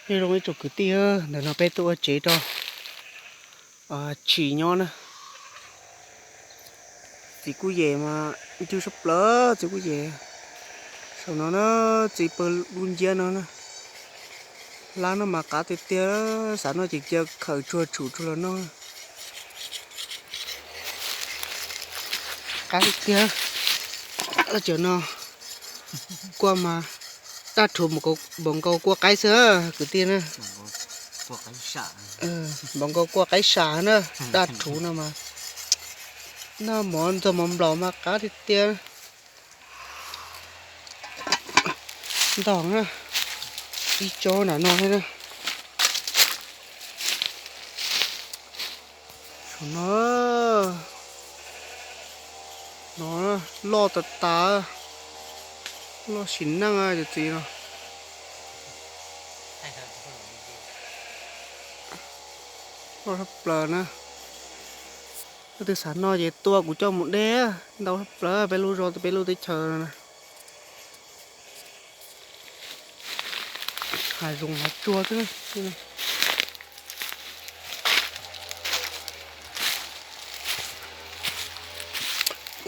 Nyob zoo ib tsoom kwv tij, ntawm no peb tuaj ua tsev rau tshis nyob na. Txiv kuj yem mas ncw sab plaws txiv kuj yem. Saum no na, txiv pawg lub nciab no na. Hlab no mas qab tiag tiag, xav noj ces cia khawm tsuag tshum tsuag los noj. Qab tiag tiag. Cov no kua mas daj rhuv npaum nkaus kua qaib xwb kwv tij na. Npaum nkaus kua qaib sam na, daj rhuv no mas. Noj mov ntxuag mov nplaum mas qab tiag tiag. Ntog na, ib tsob nram no thiab na. Saum no, no loj tas tas, loj sim neej cov txiv no. Loj sab plaws na. Leej twg xav noj ces tuaj kuv coj mus de, ntau sab plaws peb lub zos peb lub teb chaws no na. Hav zoov hav tsuag xwb.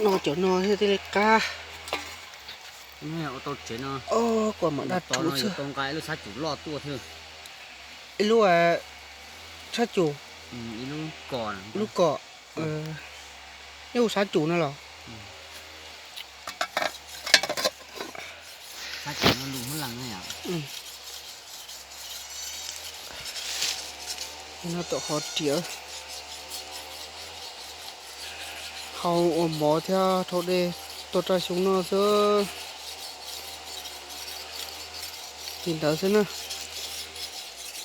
Noj cov no thiaj li qab. Ua tau tsev no, kuv mam daj rhuv xwb. Tau nqa ib lub sab cum loj tuaj thiab. Ib lub sab cum, ib lub kom, ib lub kom, ib lub sab cum no los. Sab cum no lus Hmoob Lees na yom. No tom qhov riam hau ua mov thiab rhaub dej tuaj rau xyoo noj xwb. Li ntawd xwb na.